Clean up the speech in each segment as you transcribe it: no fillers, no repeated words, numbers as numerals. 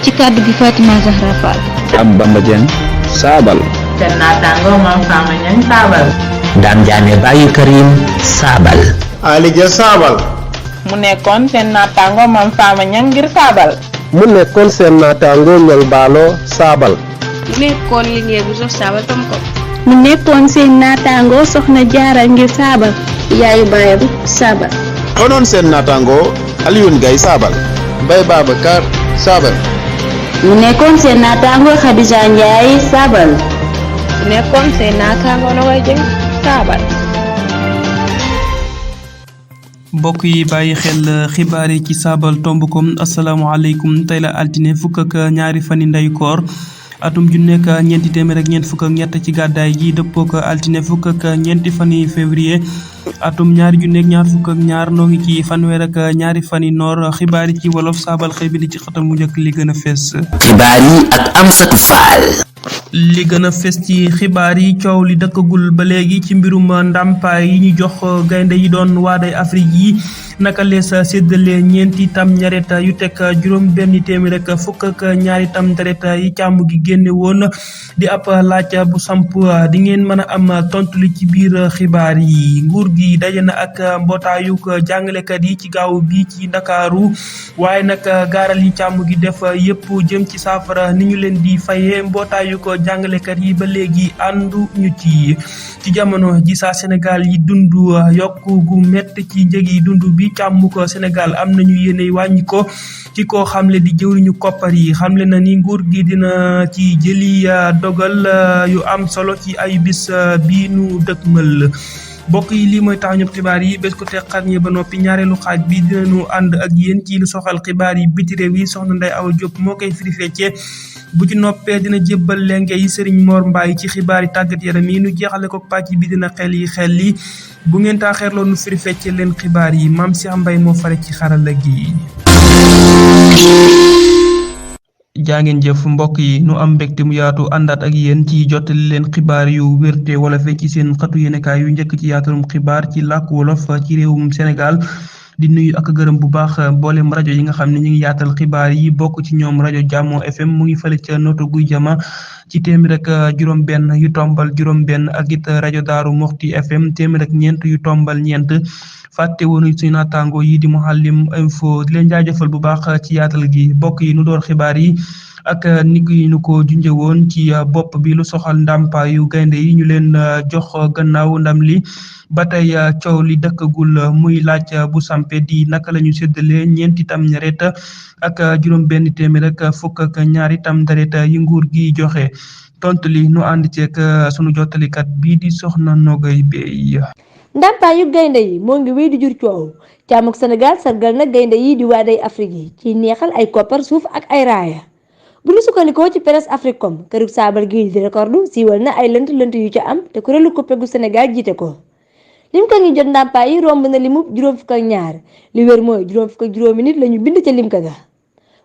ci kàddu gi Fatima Zahra Fall. Am Bamba Dieng Saabal. seen naataango Mame Fama Niang Saabal. Dame Diané Baye Karim Saabal. Ali Dia Saabal. mu nekkoon seen naataango Mame Fama Niang ngir Saabal. mu nekkoon seen naataango Ñang Baalo Saabal. mu nekkoon liggéey bu sox Saabal tam ko. mu nekkoon seen naataango Soxna Jaara ngir Saabal. yaayu baayam Saabal. konoon seen naataango Alioune Gaye Saabal. Baye Babacar Saabal. mu nekkoon seen naataango Khadija Ndiaye Saabal. mu nekkoon seen naataango Nogoy Dieng Saabal. mbokk yi bàyyi xel xibaar yi ci Saabal tomb.com asalaamaaleykum tey la altine fukk ak ñaari fani ndeyu koor atum ju nekk ñeenti téeméer ak ñeent fukk ak ñett ci gàddaay gi dëppoo ko altine fukk ak ñeenti fani février atum ñaari ju nekk ñaar fukk ak ñaar noo ngi ci fanweer ak ñaari fani noor xibaar yi ci wolof Saabal xëy bi li ci xatam mu njëkk li gën a fees. xibaar yi ak Amsatou Fall. li gën a fes ci xibaar yi coow li dëkkagul ba léegi ci mbirum ndàmpaay yi ñu jox gaynde yi doon waaday Afrique yi naka lees séddale ñeenti tam ñaret yu teg juróom benn téeméer ak fukk ak ñaari tam ñaret yi càmm gi génne woon di ab laaj bu samp di ngeen mën a am tontu li ci biir xibaar yi. nguur gi daje na ak mbootaayug jàngalekat yi ci gaaw bi ci Ndakaaru waaye nag gaaral yi càmm gi def yépp jëm ci saafara ni ñu leen di fayee mbootaay yu ko jàngalekat yi ba léegi àndu ñu ci jamono ji saa Sénégal yi dund yokk gu métti ci njëg yi dund bi càmm ko Sénégal am nañu yéene wàññi ko ci koo xamle di jëwriñu koppar yi xamle na ni nguur gi dina ci jëli dogal yu am solo ci ay bis bi nu dëkkmal. mbokk yi lii mooy tax ñëpp xibaar yi bés ko teqat ñi ba noppi ñaareelu xaaj bi dinañu ànd ak yéen ci lu soxal xibaar yi biti réew yi soxna Ndeye Awa Diop moo koy firi feccee bu ci noppee dina jébbal lenge yi Serigne Mor Mbaye ci xibaar yi tàggat yaram yi nu jeexale ko pàcc bi dina xel yi bu ngeen taaxeerloo nu firi feccee leen xibaar yi Mame Cheikh Mbaye moo fare ci xarala gi. jaa ngeen jëf mbokk yi nu am mbégte mu yaatu àndaat ak yéen ci jottali leen xibaar yu wérte wala fe ci seen xatu yéenekaay yu njëkk ci yaatalum xibaar ci làkk wolof ci réewum Sénégal di nuyu ak gërëm bu baax mboolem rajo yi nga xam ne ñu ngi yaatal xibaar yi bokk ci ñoom rajo Jàmmo FM mu ngi fële ca Notto Gouye Diama ci téeméer ak juróom benn yu tombal juróom benn ak it rajo Daaru Muxti FM téeméer ak ñeent yu tombal ñeent fàtte woonu suñu naataango yi di Mouhalim Info di leen jaajëfal bu baax ci yaatal gi bokk yi nu door xibaar yi ak ni nu ko junjee woon ci bopp bi lu soxal ndàmpaayu gaynde yi ñu leen jox gannaaw ndam li ba tey coow li dëkkagul muy laaj bu sampe di naka la ñu séddale ñeenti tam ñaret ak juróom benn téeméer ak fukk ak ñaari tam ñaret yi nguur gi joxe tontu li nu ànd ceeg sunu jottalikat bii di soxna Nogay Bey. ndàmpaayu gaynde yi moo ngi wéy di jur coow càmmug Sénégal sargal na gaynde yi di waaday Afrique yi ci neexal ay koppar suuf ak ay raaya bu ñu sukkandikoo ci presse Africom kërug Saabal gi di record siiwal na ay lënt yu ca am te kuréelu coppe gu Sénégal jiite ko lim ko ngi jot ndàmpaay yi romb na limu juróom fukk ak ñaar li wér mooy juróom fukk ak juróomi nit la ñu bind ca lim ka ga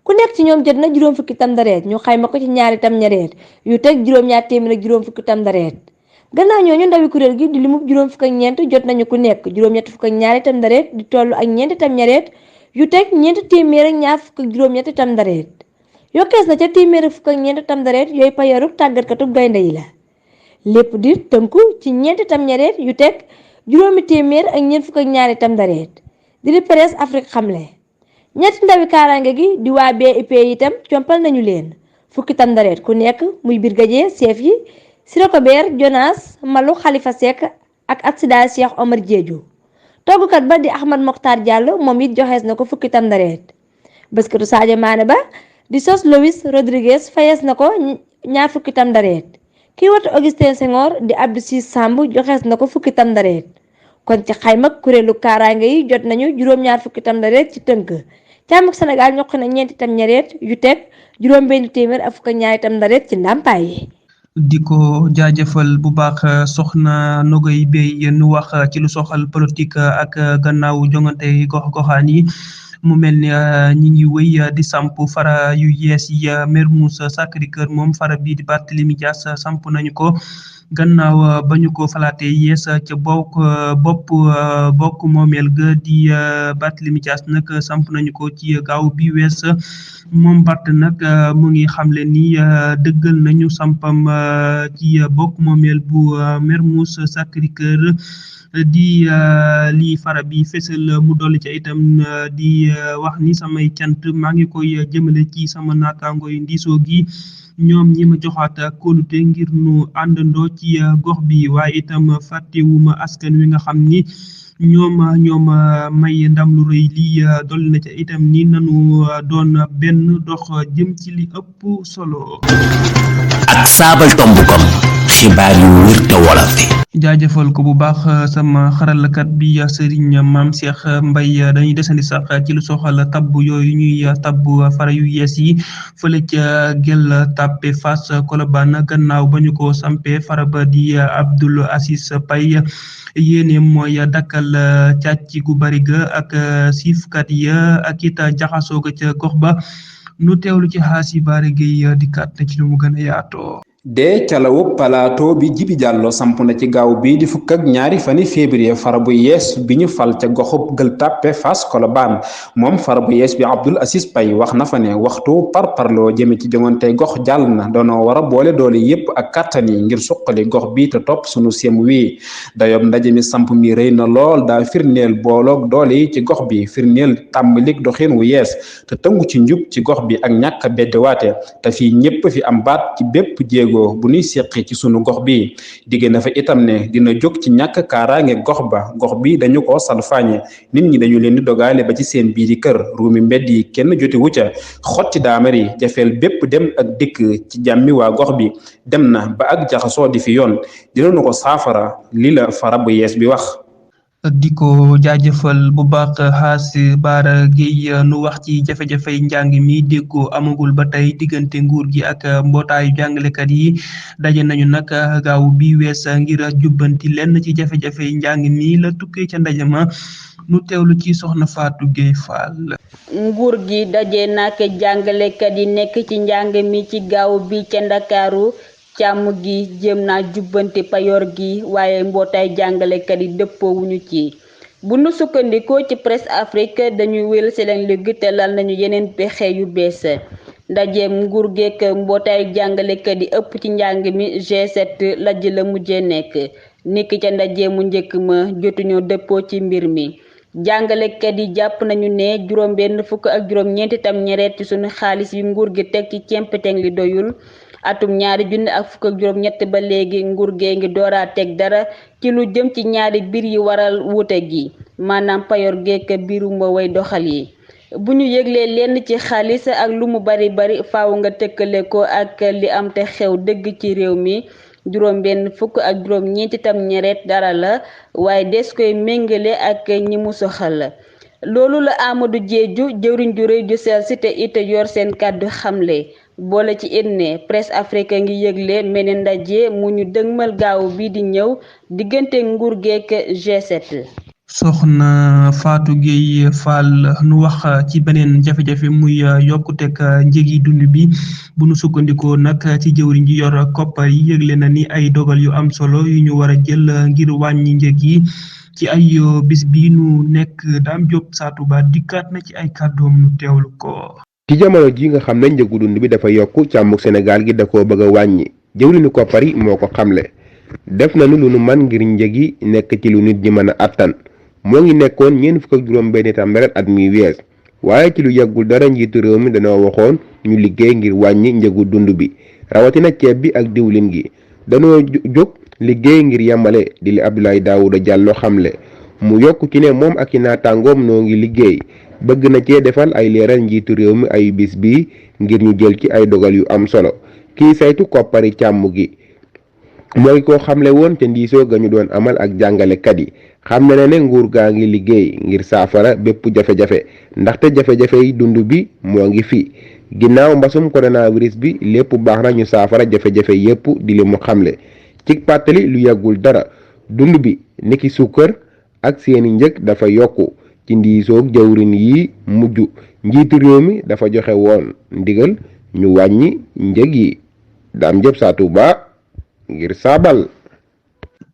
ku nekk ci ñoom jot na juróom fukki tam dareet ñu xayma ko ci ñaari tam ñareet yu teg juróom-ñaar téeméer ak juróom fukki tam dareet gannaaw ñooñu ndawi kuréel gi di limu juróom fukk ak ñeent jot nañu ku nekk juróom-ñett fukk ak ñaari tam dareet di toll ak ñeenti tam ñareet yu teg ñeenti téeméer ak ñaar fukk ak juróom-ñetti tam dareet yokkees na ca téeméer fukk ak ñeenti tam dareet yooyu payoorub tàggatkatu gaynde yi la lépp di tënku ci ñeenti tam ñareet yu teg juróomi téeméer ak ñeent fukk ak ñaari tam dareet di li presse Afrique xamle ñetti ndawi kaaraange gi di waa BIP itam compal nañu leen fukki tam dareet ku nekk muy brigadier chef yi Sirokobert Jonas Malu Khalifa Seck ak accident Cheikh Omar Diédhiou toggukat ba di Ahmad Mokhtar Diallo moom it joxees na ko fukki tam dareet bëskatu Sadio Mané ba di sos Luis Rodriguez fayees na ko ñaar fukki tam dareet kii watu Augustin Senghor di Abdou Ciss Samb joxees na ko fukki tam dareet kon ci xayma kuréelu kaaraange yi jot nañu juróom-ñaar fukki tam dareet ci tënk càmmug Sénégal ñokk na ñeenti tam ñareet yu teg juróom benn téeméer ak fukk ak ñaari tam dareet ci ndàmpaay yi di ko jaajëfal bu baax soxna Nogay Bey nu wax ci lu soxal politique ak gannaaw jongante gox-goxaan yi mu mel ni ñi ngi wéy di samp fara yu yees yi Mermoz Sacré-Cœur moom fara bii di Barthélémy Dias samp nañu ko gannaaw ba ñu ko falaatee yees ca bokk moomeel ga di Barthélémy Dias nag samp nañu ko ci gaaw bi wees moom Bart nag mu ngi xamle ni dëggal nañu sampam ci bokk moomeel bu Mermoz Sacré-Cœur di li fara bi fésal mu dolli ca itam di wax ni samay cant maa ngi koy jëmale ci sama naataango yi ndiisoo gi ñoom ñi ma joxaat kóolute ngir nu àndandoo ci gox bi waaye itam fàttewuma askan wi nga xam ni ñoom may ndam lu rëy lii dolli na ca itam ni nanu doon benn dox jëm ci li ëpp solo. ak saabal tomb.com xibaar yu wér te wolof. jaajëfal ko bu baax sama xaralakat bi Serigne Mame Cheikh Mbaye dañuy desandi sax ci lu soxal tabb yooyu ñuy tabb fara yu yees yi fële ca Gueule Tapée Fass Colobane gannaaw ba ñu ko sampee fara ba di Abdoul Aziz Paye yéene mooy dakkal càcc gu bari ga ak siifkat ya ak it jaxasoo ga ca gox ba nu teewlu ci xaasi baare gay dikkaat na ci lu mu gën a yaatoo. de calawu plateau bi Djibi Diallo samp na ci gaaw bii di fukk ak ñaari fani février fara bu yees bi ñu fal ca goxub Gueule Tapée Fass Colobane moom fara bu yees bi Abdoul Aziz Paye wax na fa ne waxtu parparloo jëme ci jongante gox jàll na doonoo war a boole doole yépp ak kàttan yi ngir suqali gox bi te topp sunu sem wii dayob ndaje mi samp mi rëy na lool daa firndeel booloog doole yi ci gox bi firndeel tàmbalik doxin wu yees te tëngu ci njub ci gox bi ak ñàkk beddewaate te fii ñépp fi am baat ci bépp jéego bu ñuy seqi ci sunu gox bi digge na fa itam ne dina jóg ci ñàkk kaaraange gox bi dañu ko salfaañe nit ñi dañu leen di dogaale ba ci seen biiri kër ruumi mbedd yi kenn joti wucca xotti daamar yi jafeel bépp dem ak dikk ci jàmmi waa gox bi dem na ba ak jaxasoo di fi yoon dinañu ko saafara li la fara bu yees bi wax. di ko jaajëfal bu baax xaasi baara géey nu wax ci jafe-jafey njàng mi déggoo amagul ba tey diggante nguur gi ak mbootaayu jàngalekat yi daje nañu nag gaaw bi wees ngir jubbanti lenn ci jafe-jafey njàng mi la tukkee ca ndaje ma nu teewlu ci soxna Fatou Gueye Fall. nguur gi daje nak jàngalekat yi nekk ci njàng mi ci gaaw bi ca Ndakaaru càmm gi jéem naa jubbanti payoor gi waaye mbootaay jàngalekat yi dëppoowuñu ci bu nu sukkandikoo ci Presse Afrique dañuy wéyal seen liggéey te lal nañu yeneen pexe yu bees ndajeem nguur geek mbootaay jàngalekat yi ëpp ci njàng mi G7 lajj la mujjee nekk niki ca ndaje mu njëkk ma jotuñoo dëppoo ci mbir mi jàngalekat yi jàpp nañu ne juróom-benn fukk ak juróom-ñeenti tam ñereet ci sunu xaalis yi nguur gi teg ci cempeteng li doyul atum 2023 ba léegi nguur gee ngi dooraa teg dara ci lu jëm ci ñaari biir yi waral wuute gi maanaam payoor geek biiruma way doxal yi bu ñu yëglee lenn ci xaalis ak lu mu bari faaw nga tëkkale ko ak li am te xew dëgg ci réew mi juróom-benn fukk ak juróom-ñeenti tam ñereet dara la waaye des koy méngale ak ñi mu soxal loolu la Amadou Diédhiou jëwriñ ju rëy ju sel si te it yor seen kàddu xamle boole ci ne Presse Afrique ngi yëgle meneen ndaje mu ñu dëgmal gaaw bi di ñëw diggante nguur geek G7. soxna Fatou Gueye Fall nu wax ci beneen jafe-jafe muy yokkuteeg njëgi dund bi bu nu sukkandikoo nag ci jëwriñ ji yor koppar yi yëgle na ni ay dogal yu am solo yu ñu war a jël ngir wàññi njëg yi ci ay bis bi nu nekk Dame Diop Satou Ba dikkaat na ci ay kàddoom nu teewlu ko. ci jamono ji nga xam ne njëgu dund bi dafa yokk càmmuk Sénégal gi da koo bëgg a wàññi jëwriñu koppar yi moo ko xamle def nañu lu nu man ngir njëg yi nekk ci lu nit ñi mën a attan moo ngi nekkoon 46 Tamxarit at mi wees waaye ci lu yàggul dara njiitu réew mi dañoo waxoon ñu liggéey ngir wàññi njëgu dund bi rawatina ceeb bi ak diwlin gi dañoo jóg liggéey ngir yamale di li Abdoulaye Daouda Diallo xamle mu yokk ci ne moom ak i naataangoom noo ngi liggéey bëgg na cee defal ay leeral njiitu réew mi ay bis bii ngir ñu jël ci ay dogal yu am solo kii saytu koppari càmm gi mooy ko xamle woon te ndiisoo ga ñu doon amal ak jàngalekat yi xam na ne nguur gaa ngi liggéey ngir saafara bépp jafe-jafe ndaxte jafe-jafe yi dund bi moo ngi fi ginnaaw mbasum coronavirus bi lépp baax na ñu saafara jafe-jafe yépp di li mu xamle ci pàttali lu yàggul dara dund bi niki sukkër ak seeni njëg dafa yokku ci ndiisoog jawrin yi mujj njiitu réew mi dafa joxe woon ndigal ñu wàññi njëg yi Dame Diop Satou Ba ngir saabal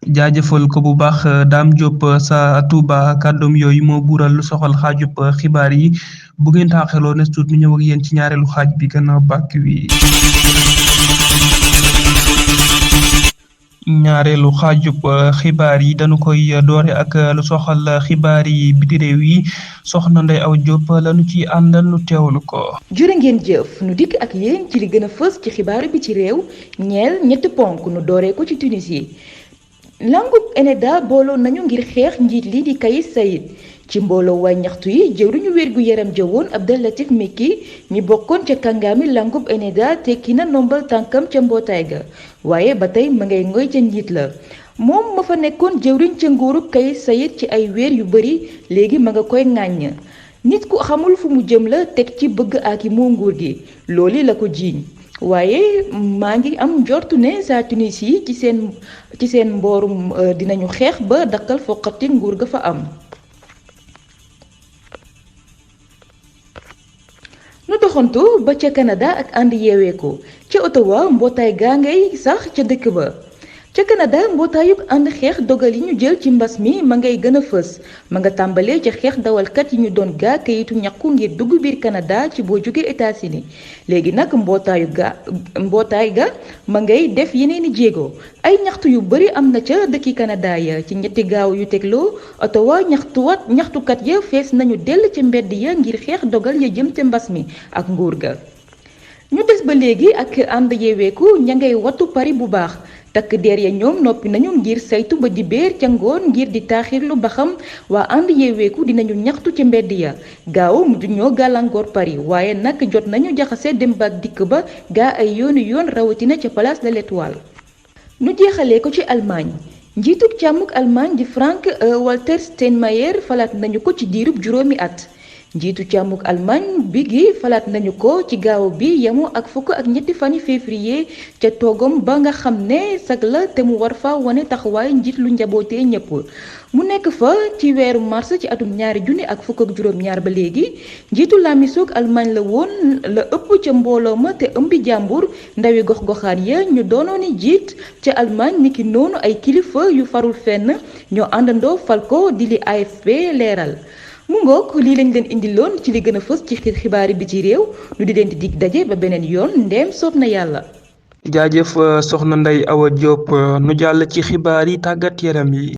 jaajëfal ko bu baax Dame Diop sa Touba kàddoom yooyu moo buural lu soxal xaajub xibaar yi bu ngeen taaxeloo ne tuut ñu ñëw ak yéen ci ñaareelu xaaj bi gannaaw bàkk wi. ñaareelu xaajub xibaar yi dañu koy doore ak lu soxal xibaar yi biti réew yi soxna Ndeye Awa Diop lañu ci àndal nu teewlu ko. jërë ngeen jëf nu dikk ak yéen ci li gën a fës ci xibaaru bi ci réew ñeel ñetti ponk nu dooree ko ci Tunisie. langub ENEDA booloo nañu ngir xeex njiit li di Kais Saied ci mbooloo waay ñaxtu yi jëwriñu wérgu yaram jëwoon Abdel Latif Mekki mi bokkoon ca kàngaami langub ENEDA tekki na nombal tànkam ca mbootaay ga waaye ba tey ma ngay ngoy ca njiit la moom ma fa nekkoon jëwriñ ca nguurub Kais Saied ci ay weer yu bari léegi ma nga koy ŋàññ nit ku xamul fu mu jëm la teg ci bëgg ak moo nguur gi loolu la ko jiiñ waaye maa ngi am njortu ne saa Tunis yi ci seen mboorum dinañu xeex ba dakkal foqati nguur ga fa am. nu doxantu ba ca Canada ak ànd yeewee ko ca Ottawa mbootaay gaa ngay sax ca dëkk ba. ca Canada mbootaayub ànd xeex dogal yi ñu jël ci mbas mi ma ngay gën a fës ma nga tàmbalee ca xeex dawalkat yi ñu doon gaa kayitu ñàkku ngir dugg biir Canada ci boo jógee États-Unis léegi nag mbootaay ga ma ngay def yeneeni jéego ay ñaxtu yu bari am na ca dëkki Canada ya ci ñetti gaaw yu tegloo Ottawa ñaxtukat ya fees nañu dell ca mbedd ya ngir xeex dogal ya jëm ca mbas mi ak nguur ga ñu des ba léegi ak ànd yeeweeku ña ngay wattu Paris bu baax takk der ya ñoom noppi nañu ngir saytu ba di béer ca ngoon ngir di taaxirlu ba xam waa ànd yeeweeku dinañu ñaxtu ci mbedd ya gaaw mujj ñoo gàllankoor Paris waaye nag jot nañu jaxase dem ba ak dikk ba gaa ay yoon rawatina ca place de l'Étoile. nu jeexalee ko ci Allemagne njiitug càmmuk Allemagne di Frank Walter Steinmeier falaat nañu ko ci diirub juróomi at. njiitu càmmuk Allemagne bi gi falaat nañu ko ci gaaw bi yemoo ak fukk ak ñetti fani février ca toogam ba nga xam ne sag la te mu war fa wane taxawaay njiit lu njabootee ñëpp mu nekk fa ci weeru mars ci atum 2000 ak fukk ak juróom-ñaar ba léegi njiitu laamisoog Allemagne la woon la ëpp ca mbooloo ma te ëmbi jàmbur ndawi gox-goxaan ya ñu doonooni jiit ca Allemagne niki noonu ay kilifa yu farul fenn ñoo àndandoo fal ko di li AFP leeral. mu ngoog lii lañ leen indiloon ci li gën a fës ci xibaari bi ci réew nu di leen di dig daje ba beneen yoon ndeem soob na yàlla. jaajëf soxna Ndeye Awa Diop nu jàll ci xibaar yi tàggat yaram yi.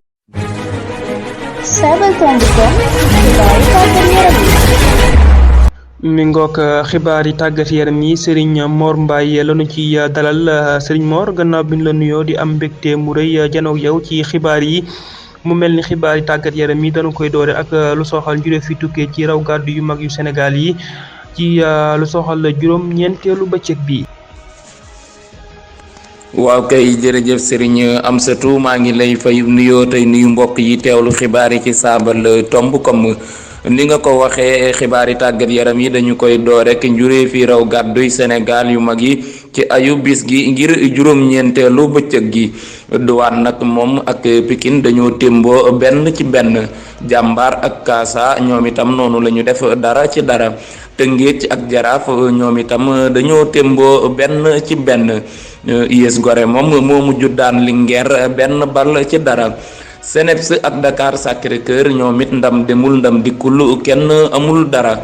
mi ngoog xibaar yi tàggat yaram yi Serigne Mor Mbaye lañu ci dalal Serigne Mor gannaaw bi ñu la nuyoo di am mbégte mu rëy janoog yow ci xibaar yi. mu mel ni xibaar yi tàggat yaram yi dañu koy doore ak lu soxal juree fi tukkee ci raw gàddu yu mag yu Sénégal yi ci lu soxal juróom-ñeenteelu bëccëg bi. waaw kay jërëjëf Serigne Amsatou maa ngi lay fay nuyoo tey nuyu mbokk yi teewlu xibaar yi ci saabal tomb comme ni nga ko waxee xibaar yi tàggat yaram yi dañu koy door rek njuree fi raw gàdduy Sénégal yu mag yi ci ayu bis gi ngir juróom-ñeenteelu bëccëg gi. Douane nag moom ak Pikine dañoo témboo benn ci benn jàmbaar ak Kaasa ñoom itam noonu la ñu def dara ci dara Tëngéej ak Jaraaf ñoom itam dañoo témboo benn ci benn US Gorée moom moo mujj daan Linguère benn bal ci dara Seneps ak Dakar Sacré-Cœur ñoom it ndam demul ndam dikkul kenn amul dara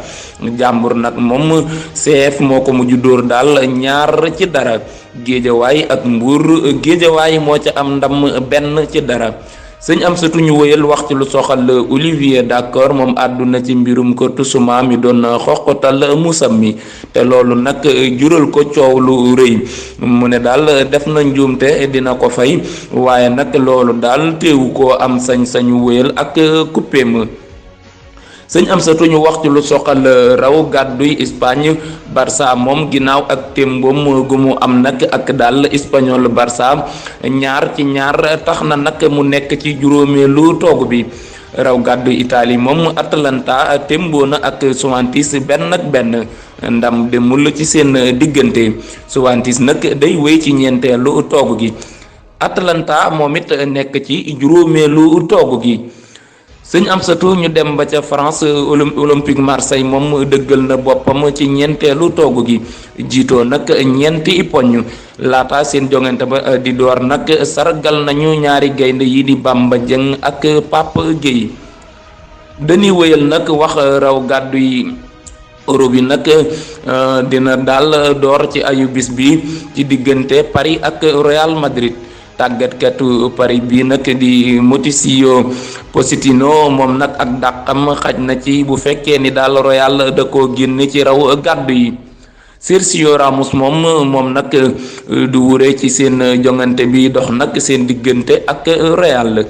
jàmbur nag moom CF moo ko mujj dóor daal ñaar ci dara Géejawaay ak Mbuur Géejawaay moo ca am ndam benn ci dara sëñ Amsatou ñu wëyal wax ci lu soxal Olivier d'accord moom àdduna ci mbirum ko Toussouma mi doon xoqatal musam mi te loolu nag jural ko coow lu rëy mu ne daal def na njuumte dina ko fay waaye nag loolu daal teewu koo am sañ-sañu wëyal ak kuppeem sëñ Amsatou ñu wax ci lu soxal raw gàdduy Espagne Barça moom ginnaaw ak témboom gu mu am nag ak daal espagnol Barça ñaar ci ñaar tax na nag mu nekk ci juróomeelu toog bi raw gàddu Italie moom Atalanta témboo na ak Juventus benn ak benn ndam demul ci seen diggante Juventus nag day wéy ci ñeenteelu toog gi Atalanta moom it nekk ci juróomeelu toog gi sëñ Amsatou ñu dem ba ca France. Olympique Marseille moom dëggal na boppam ci ñeenteelu toogu gi jiitoo nag ñeenti poñ laata seen jongante ba di door nag sargal nañu ñaari gaynde yi di Bamba Dieng ak Pape Gueye. dañuy wëyal nag wax raw gàddu yi Europe yi nag dina daal door ci ayu bis bi ci diggante Paris ak Real Madrid. tàggatkatu Paris bi nag di Mauricio Pochettino moom nag ak dàqam xaj na ci bu fekkee ni daal Real da koo génn ci raw gàddu yi. Sergio Ramos moom nag du wure ci seen jongante bi dox nag seen diggante ak Real.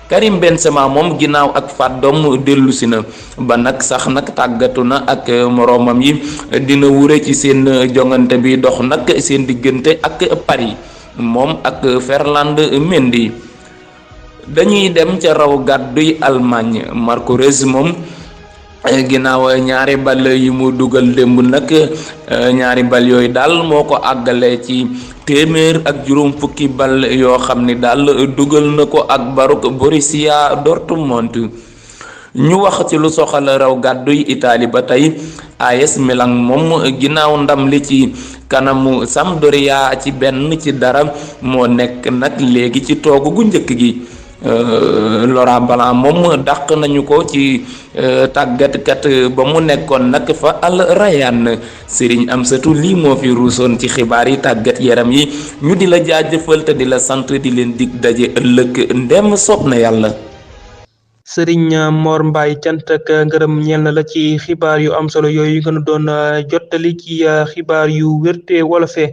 Karim Benzema moom ginnaaw ak fàddoom dellusi na ba nag sax nag tàggatu na ak moroomam yi dina wure ci seen jongante bi dox nag seen diggante ak Paris moom ak Ferland Mendy. dañuy dem ca raw gàdduy Allemagne Marco Reus moom ginnaaw ñaari bal yi mu dugal démb nag ñaari bal yooyu daal moo ko àggale ci téeméer ak juróom fukki bal yoo xam ni daal dugal na ko ak baruk Borussia Dortmund. ñu wax ci lu soxal raw gàdduy Italie ba tey AS Milan moom ginnaaw ndam li ci kanamu Sampdoria ci 1-0 moo nekk nag léegi ci toogu gu njëkk gi. Laurent Blanc moom dàq nañu ko ci tàggatkat ba mu nekkoon nag fa Al Rayyan. Serigne Amsatou lii moo fi ruusoon ci xibaar yi tàggat yaram yi ñu di la jaajëfal te di la sant di leen dig daje ëllëg ndem soob na yàlla. Sëriñ Mor Mbaye cant ak ngërëm ñeel na la ci xibaar yu am solo yooyu nga doon jottali ci xibaar yu wérte wolofe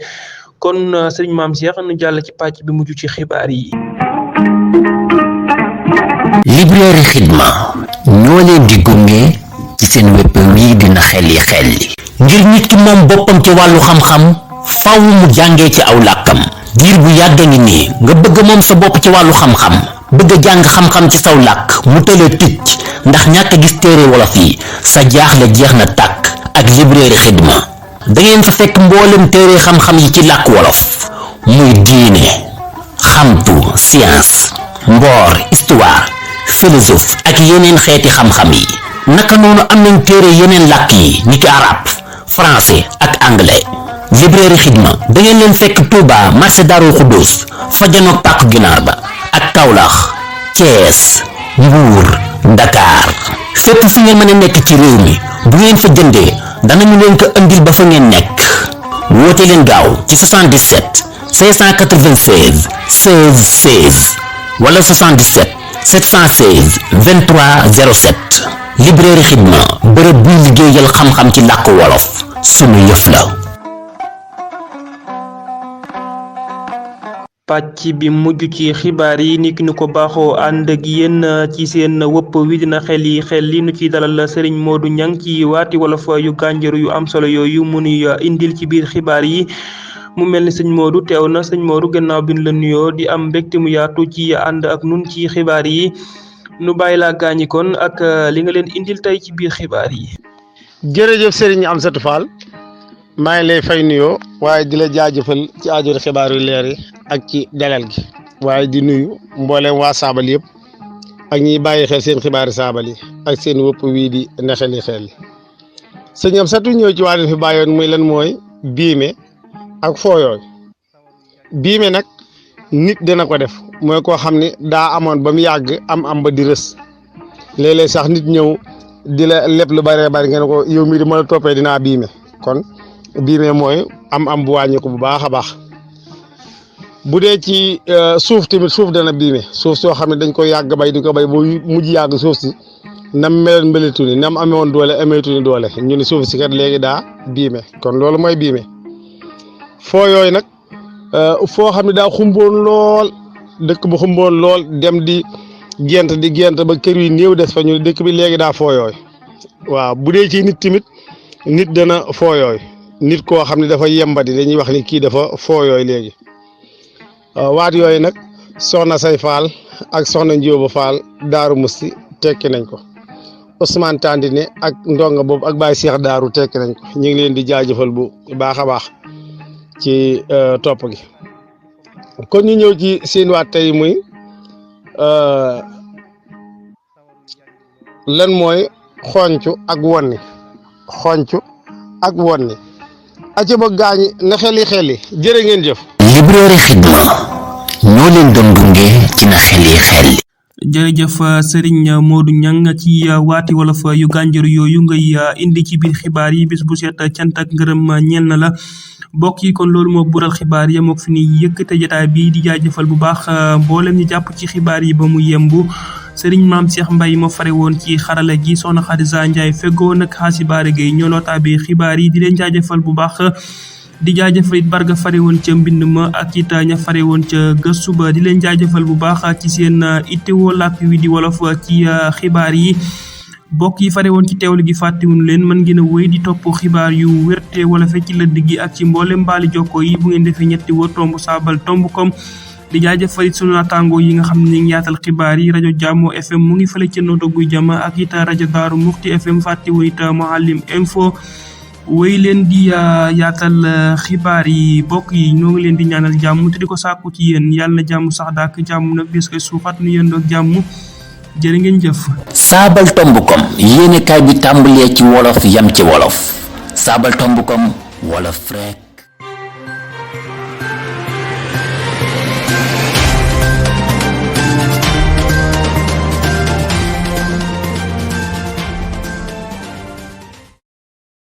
kon sëriñ Maam Cheikh nu jàll ci pàcc bi mujj ci xibaar yi. Librairie Xidma ñoo leen di gunge ci seen wépp wii dina xelli ngir nit ki moom boppam ci wàllu xam-xam faw mu jàngee ci aw làkkam diir bu yàgg ngi nii nga bëgg moom sa bopp ci wàllu xam-xam bëgg a jàng xam-xam ci saw làkk mu tële ticc ndax ñàkk a gis téere wolof yi sa jaaxle jeex na tàkk ak Librairie Xidma da ngeen fa fekk mboolem téere xam-xam yi ci làkk wolof muy diine xamtu science mboor histoire philosophe ak yeneen xeeti xam-xam yi naka noonu am nañ téere yeneen làkk yi niki arab français ak anglais. Librairie Xidma da ngeen leen fekk Touba marché Darou Khoudoss fa janoog pàkku ginaar ba ak Kaolack Thiès Mbour Dakar fépp fi ngeen mën a nekk ci réew mi bu ngeen fa jëndee danañu leen ko andil ba fa ngeen nekk woote leen gaaw ci 77 596 16 16 wala 77 716 23 07. Librairie Xidma bërëb buy liggéeyal xam-xam ci làkk wolof sunu yëf la. pàcc bi mujj ci xibaar yi niki nu ko baaxoo ànd ak yéen ci seen wëpp wi dina xel li nu ci dalal Serigne Modou Niang ci waati wolof yu gànjaru yu am solo yooyu mu nuy indil ci biir xibaar yi mu mel ni sëñ Modou teew na sëñ Modou gannaaw bi ñu la nuyoo di am mbégte mu yaatu ci ànd ak nun ci xibaar yi nu bàyyi laa gaañi kon ak li nga leen indil tey ci biir xibaar yi. jërëjëf Serigne Amsatou Fall maa ngi lay fay nuyoo waaye di la jaajëfal ci aajoor xibaar yu leer yi ak ci dalal gi waaye di nuyu mboolem waa saabal yëpp ak ñiy bàyyi xel seen xibaari saabal yi ak seen wëpp wii di nexeli xel yi sëñ Amsatou ñëw ci wàllu fi bàyyoon muy lan mooy biime ak fooyooy biime nag nit dina ko def mooy koo xam ne daa amoon ba mu yàgg am ba di rës léeg-léeg sax nit ñëw di la lépp lu bëree bëri ngeen ko yow mii di mën a toppee dinaa biime kon biime mooy am bu wàññi ko bu baax a baax bu dee ci suuf tamit suuf dana biime suuf soo xam ne dañ ko yàgg bay di ko bay boo mujj yàgg suuf si nam meloon mbelitu ni nam amee woon doole ameetu ni doole ñu ne suuf si kat léegi daa biime kon loolu mooy biime foo yooyu nag foo xam ne daa xumboon lool dëkk bu xumboon lool dem di gent ba kër yi néew des fa ñu ne dëkk bi léegi daa foo yooyu waaw bu dee ci nit tamit nit dana foo yooyu nit koo xam ne dafa yembadi dañuy wax ni kii dafa foo yooyu léegi waat yooyu nag soxna say Fall ak soxna Njóoba Fall Daaru Musti tekki nañ ko Ousmane Tandine ak ndonga boobu ak Baye Cheikh Daaru tekki nañ ko ñu ngi leen di jaajëfal bu baax a baax ci topp gi kon ñu ñëw ci seen waat tey muy lan mooy xoncu ak wonni aca ba gaañi na xeli jërë ngeen jëf. Librairie Xidma ñoo leen doon gunge ci na xeli. jërëjëf Serigne Modou Niang ci waati wolof yu gànjaru yooyu ngay indi ci biir xibaar yi bis bu set cant ak ngërëm ñeel na la mbokk yi kon loolu moo bural xibaar yi moo fi ni yëkkate jotaay bi di jaajëfal bu baax mboolem ñu jàpp ci xibaar yi ba mu yembu Serigne Mame Cheikh Mbaye moo fare woon ci xarala gi soxna Khadija Ndiaye feggoo nag Xaasibaare Gueye ñoo lootaa bi xibaar yi di leen jaajëfal bu baax di jaajëfal it barga fare woon ca mbind ma ak it ña fare woon ca gëstu ba di leen jaajëfal bu baax ci seen ittewoo làkk wi di wolof ci xibaar yi bokk yi fare woon ci teewlu gi fàttewuñu leen mën ngeen a wéy di topp xibaar yu wérte wala fe ci lëdd gi ak ci mboole mbaali jokko yi bu ngeen defee ñetti wër tomb saabal tomb kom di jaajëfal it sunu naataango yi nga xam ne ñu ngi yaatal xibaar yi rajo Jàmmo FM mu ngi fële ca Notto Gouye Diama ak it rajo Daaru Muxti FM fàttewu it Mouhalim Info wéy leen di yaatal xibaar yi bokk yi ñoo ngi leen di ñaanal jàmm te di ko sàkku ci yéen yàlla na jàmm sax dàkk jàmm nag bis koy suuxat nu yëndoog jàmm jërë ngeen jëf. saabal tombukom yéenekaay bi tàmbalee ci wolof yam ci wolof saabal tombukom wolof rek